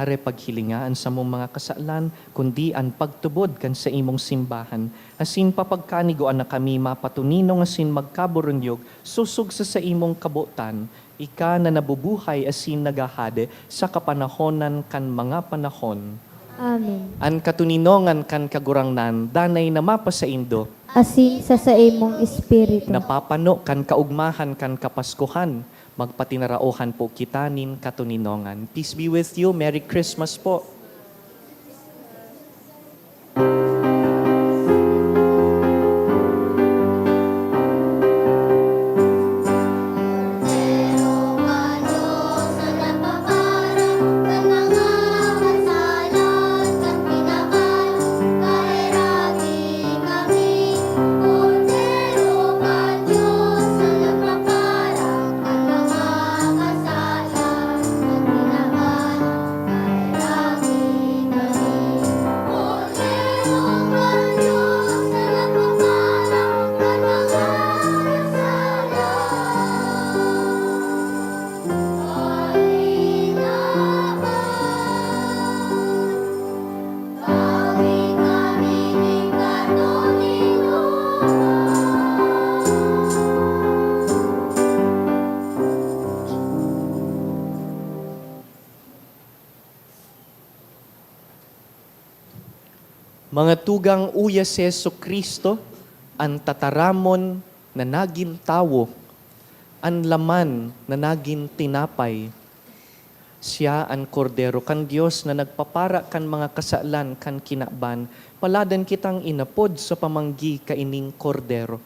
Are, paghilinga an samong mga kasalan, kundi an pagtubod kan saimong simbahan, asin papagkanigoan na kami mapatuninong asin magkaburunyog sosog sa saimong kabotan, ika na nabubuhay asin naghahade sa kapanahonan kan mga panahon. Amen. An katoninongan kan Kagurangnan danay na mapasaindo. Asin sa saimong espiritu. Napapano kan kaugmahan kan Kapaskuhan, magpatinaraohan po kita nin katoninongan. Peace be with you. Merry Christmas po. Mga tugang, uya si Jesu-Cristo, an tataramon na nagin tawo, an laman na nagin tinapay. Siya an Kordero kan Dios na nagpapara kan mga kasalan kan kinaban. Paladan kitang inapod sa pamanggi kaining Kordero.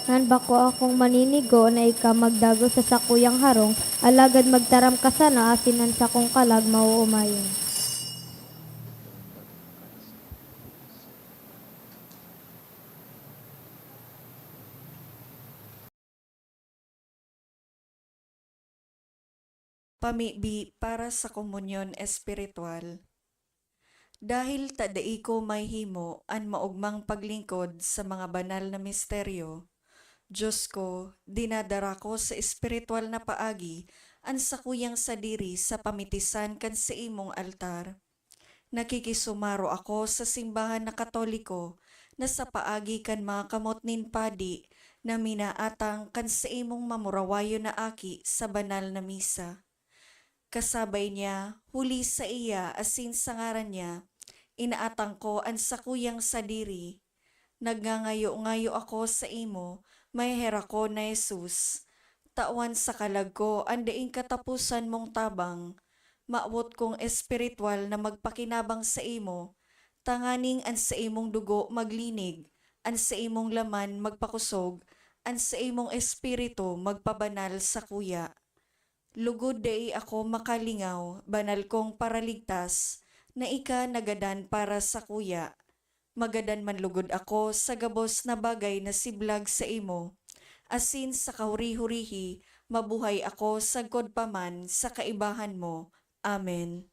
An bako akong maninigo na ika magdagos sa sakuyang harong, alagad magtaram ka sana asin an sakong kalag maoomayon. Pamibi para sa komunyon espiritual. Dahil ta dai ko mahimo an maogmang paglingkod sa mga banal na misteryo, Dios ko, dinadara ko sa espiritual na paagi an sakuyang sadiri sa pamitisan kan saimong altar. Nakikisumaro ako sa simbahan na Katoliko na sa paagi kan mga kamot nin padi na minaatang kan saimong mamurawayon na aki sa banal na misa. Kasabay niya, huli saiya asin sa ngaran niya, inaatang ko an sakuyang sadiri. Nagngangayo-ngayo ako saimo, maheherak ko na Jesus. Tawan sa kalag ko an daing kataposan mong tabang. Mawot kong espirituwal na magpakinabang saimo, tanganing an saimong dugo maglinig, an saimong laman magpakosog, an saimong espiritu magpabanal sakuya. Lugod dai ako makalingaw, banal kong Paraligtas, na ika nagadan para sakuya. Magadan man lugod ako sa gabos na bagay na siblag saimo, asin sa kahuri-hurihi mabuhay ako sagkod pa man sa kaibahan mo. Amen.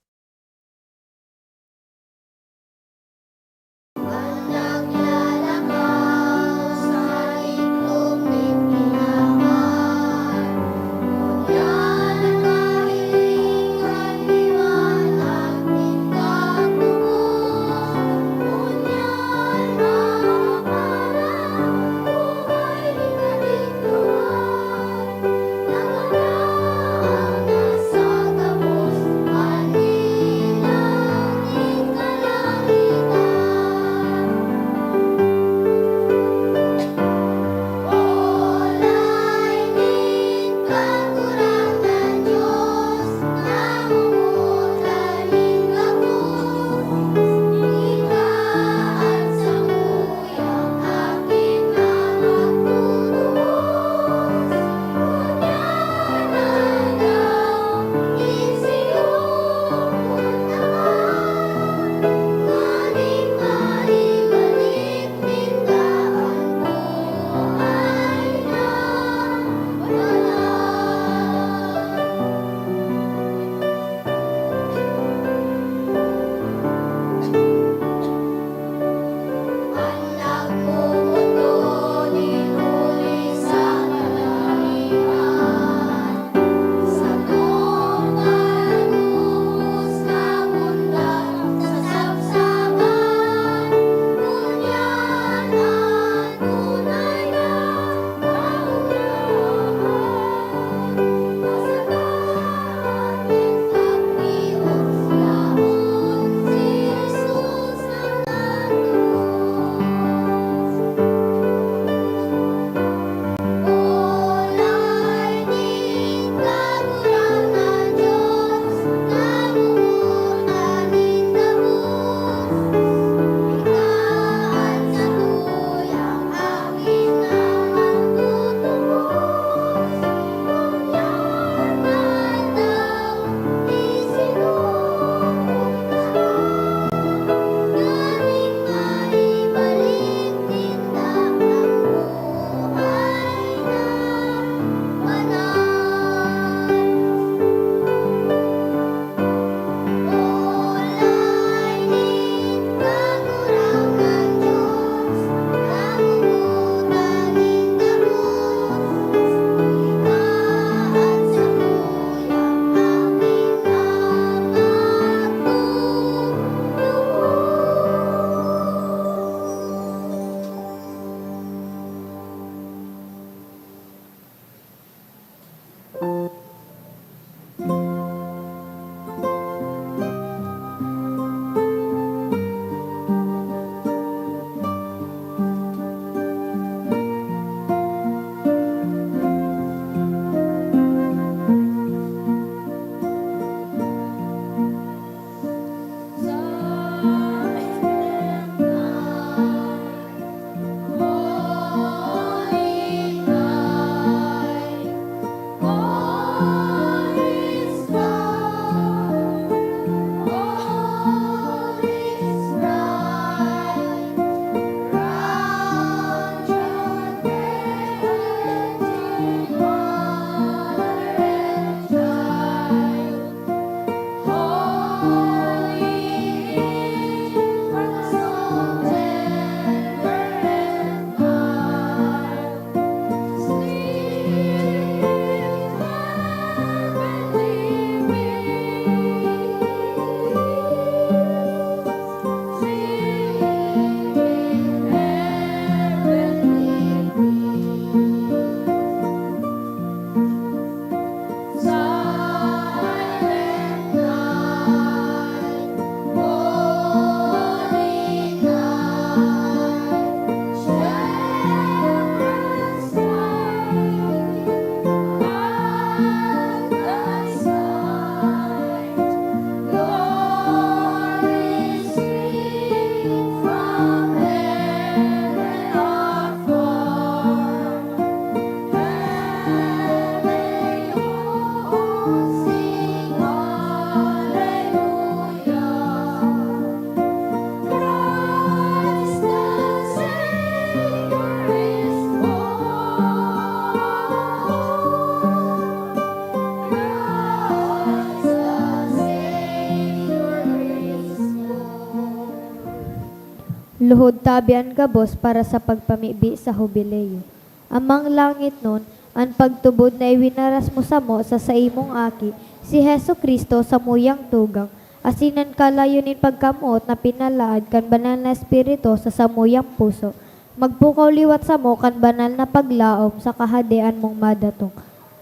Luhod tabi an gabos para sa pagpamibi sa Hubileo. Amang langitnon, an pagtubod na iwinaras mo samo sa saimong Aki, si Jesu-Cristo, samuyang tugang, asin an kalayo nin pagkamoot na pinalaad kan Banal na Espiritu sa samuyang puso, magpukaw liwat samo kan banal na paglaom sa Kahadean mong madatong.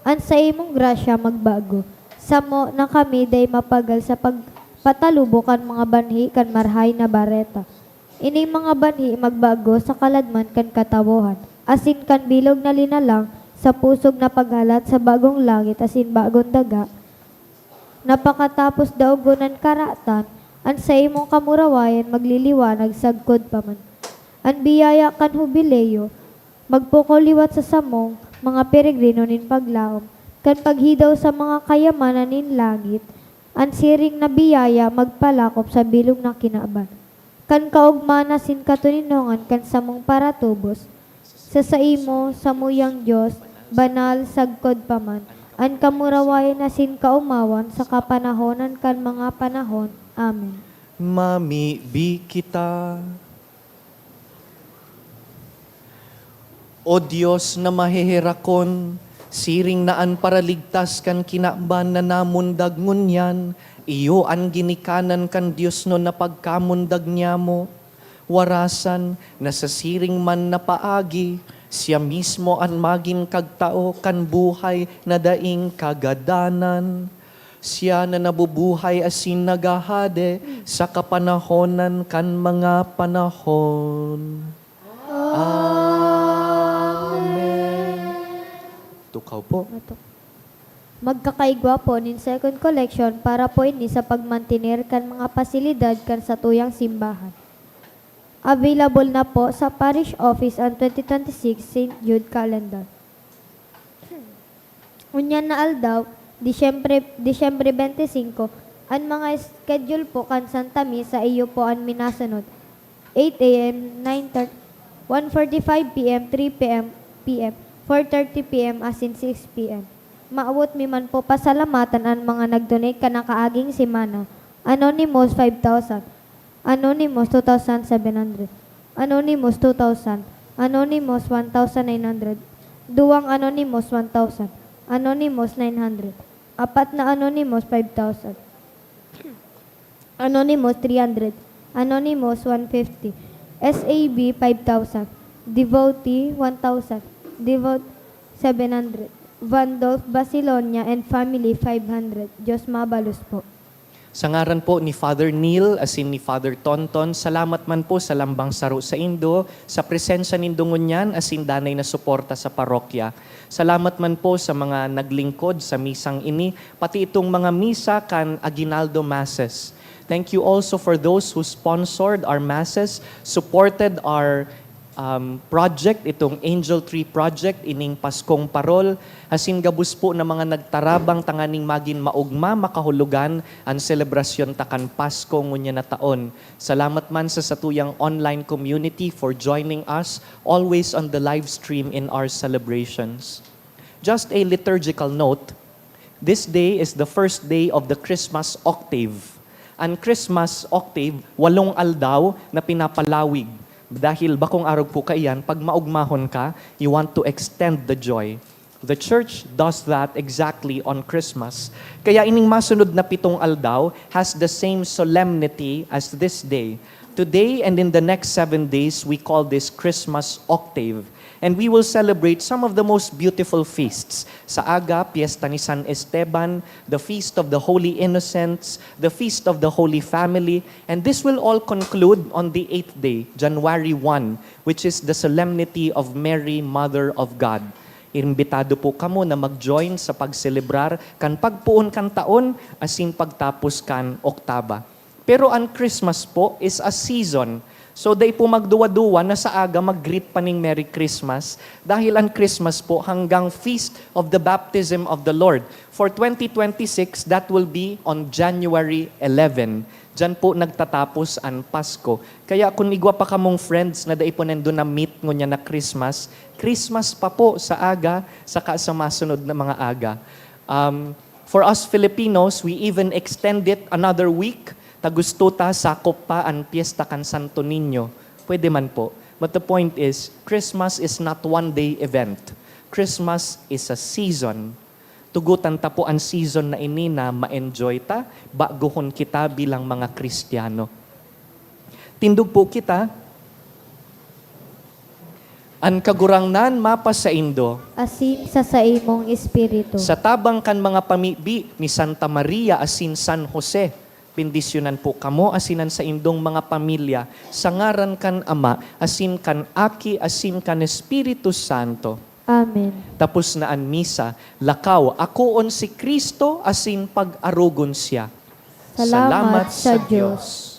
An saimong grasya magbago, samo na kami dai mapagal sa pagpatalubo kan mga banhi kan Marahay na Bareta. Ining mga banhi magbago sa kaladman kan katawohan, asin kan bilog na linalang sa pusog na paghalat sa bagong langit asin bagong daga, na pakatapos daogon an karatan, an saimong kamurawayan magliliwanag sagkod pa man. An biyaya kan Hubileo magpukaw liwat sa samong mga peregrino nin paglaom, kan paghidaw sa mga kayamanan nin langit, an siring na biyaya magpalakop sa bilog na kinaban. Kan kaogmahan asin katoninongan kan samong paratubos, sa saimo, samuyang Dios, banal sagkod pa man, an kamurawayan asin kaomawan sa kapanahonan kan mga panahon. Amen. Mamibi kita. O Dios na maheherakon, siring na an paraligtas kan kinaban na namundag ngunyan, iyo an ginikanan kan diosnon na pagkamundag nyamo. Warasan na sa siring man na paagi, siya mismo an magin kagtao kan buhay na daing kagadanan. Siya na nabubuhay asin naghahade sa kapanahonan kan mga panahon. Amen. Tukaw po. Magkakaigwa po nin second collection para po ini sa pagmantener kan mga pasilidad kan satuyang simbahan. Available na po sa parish office ang twenty twenty-six Saint Jude calendar. Ngunyan na aldaw, Disyembre, Disyembre twenty-five, an mga schedule po kan Santa Misa iyo po an minasunod: eight a m, nine thirty, one forty-five p m, three p m, p m, four thirty p m, asin six p m. Maawot mi man po pasalamatan an mga nag-donate kan nakaaging semana. Anonymous, five thousand. Anonymous, two thousand seven hundred. Anonymous, two thousand. Anonymous, one thousand nine hundred. Duwang Anonymous, one thousand. Anonymous, nine hundred. Apat na Anonymous, five thousand. Anonymous, three hundred. Anonymous, one fifty. S A B, five thousand. Devotee, one thousand. Devote, seven hundred. Vandolph Basilonia and family, five hundred. Dios mabalos po. Sa ngaran po ni Father Neil asin ni Father Tonton, salamat man po sa lambang saro saindo, sa presensya nindo ngunyan asin danay na suporta sa parokya. Salamat man po sa mga naglingkod sa misang ini, pati itong mga misa kan Aguinaldo Masses. Thank you also for those who sponsored our masses, supported our um, project, itong Angel Tree Project, ining Paskong Parol, asin gabos po na mga nagtarabang tanganing magin maogma, makahulugan an selebrasyon ta kan Pasko ngunyan na taon. Salamat man sa satuyang online community for joining us always on the live stream in our celebrations. Just a liturgical note, this day is the first day of the Christmas octave. An Christmas octave, walong aldaw na pinapalawig. Dahil bakong arog po kaiyan, pag maogmahon ka, you want to extend the joy. The church does that exactly on Christmas. Kaya ining masunod na pitong aldaw has the same solemnity as this day. Today and in the next seven days, we call this Christmas octave. And we will celebrate some of the most beautiful feasts. Sa aga, piyesta ni San Esteban, the feast of the Holy Innocents, the feast of the Holy Family, and this will all conclude on the eighth day, January one, which is the solemnity of Mary, Mother of God. Imbitado po kamo na mag-join sa pagselebrar kan pagpoon kan taon asin pagtapos kan oktaba. Pero an Christmas po is a season. So, dai po magduwa-duwa na sa aga mag-greet pa ning Merry Christmas, dahil an Christmas po hanggang Feast of the Baptism of the Lord. For twenty twenty-six, that will be on January eleven. Diyan po nagtatapos an Pasko. Kaya kun igwa pa kamong friends na dai po nindo na-meet ngunyan na Christmas, Christmas pa po sa aga saka sa masunod na mga aga. Um, for us Filipinos, we even extend it another week. Ta gusto ta sakop pa an pyesta kan Santo Niño. Pwede man po. But the point is, Christmas is not one-day event. Christmas is a season. Tugutan ta po an season na ini na ma-enjoy ta, baguhon kita bilang mga Kristiyano. Tindog po kita. An Kagurangnan mapasaindo. Asin sa saimong espiritu. Sa tabang kan mga pamibi ni Santa Maria asin San Jose, bendisyonan po kamo asin an saindong mga pamilya sa ngaran kan Ama, asin kan Aki, asin kan Espiritu Santo. Amen. Tapos na an misa, lakaw, akoon si Cristo asin pag-arogon siya. Salamat sa Diyos.